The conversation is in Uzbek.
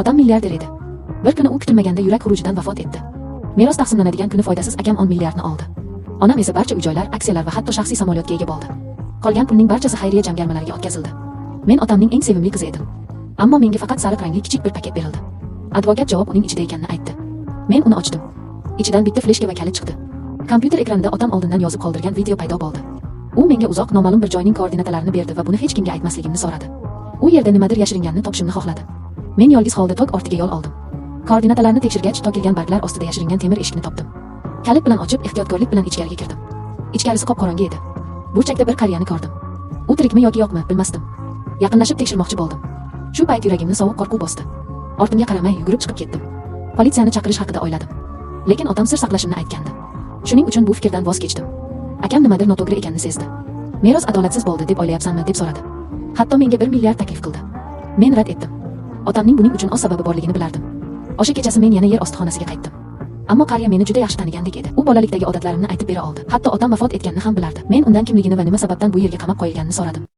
Otam milliarder edi. Bir kuni u kutilmaganda yurak xurujidan vafot etdi. Meros taqsimlanadigan kuni foydasiz akam 10 milliardni oldi. Onam esa barcha uy-joylar, aksiyalar va hatto shaxsiy samolyotga ega bo'ldi. Qolgan pulning barchasi xayriya jamg'armalariga o'tkazildi. Men otamning eng sevimli qizi edim. Ammo menga faqat sariq rangli kichik bir paket berildi. Advokat javob uning ichida ekanini aytdi. Men uni ochdim. Ichidan bitta fleshka va kalit chiqdi. Kompyuter ekranida otam oldindan yozib qoldirgan video paydo bo'ldi. U menga uzoq, noma'lum bir joyning koordinatalarini berdi va buni hech kimga aytmasligimni so'radi. U yerda nimadir yashiringanini topishimni xohladi. Men yolg'iz holda tog' ortiga yo'l oldim. Koordinatalarni tekshirgach, to'kilgan barglar ostida yashiringan temir eshikni topdim. Kalit bilan ochip, ehtiyotkorlik bilan ichkariga kirdim. Ichkarisi qop-qorong'i edi. Burchakda bir qariyani ko'rdim. U tirikmi yoki yo'qmi, bilmasdim. Yaqinlashib tekshirmoqchi bo'ldim. Shu payt yuragimni sovuq qo'rquv bosdi. Ortimga qaramay yugurib chiqib ketdim. Politsiyani chaqirish haqida o'yladim. Lekin otam sir saqlashimni aytgandi. Shuning uchun bu fikrdan voz kechdim. Akam nimadir noto'g'ri ekanini sezdi. "Meros adolatsiz bo'ldi deb o'ylayapsanmi?" deb so'radi. Hatto menga 1 milliard taklif qildi. Men rad etdim. Otamning buning uchun o'z sababi borligini bilardim. O'sha kechasi men yana yer osti xonasiga qaytdim. Ammo qariya meni juda yaxshi tanigandek edi. U bolalikdagi odatlarimni aytib bera oldi. Hatto otam vafot etganini ham bilardi. Men undan kimligini va nima sababdan bu yerga qamab qo'yilganini so'radim.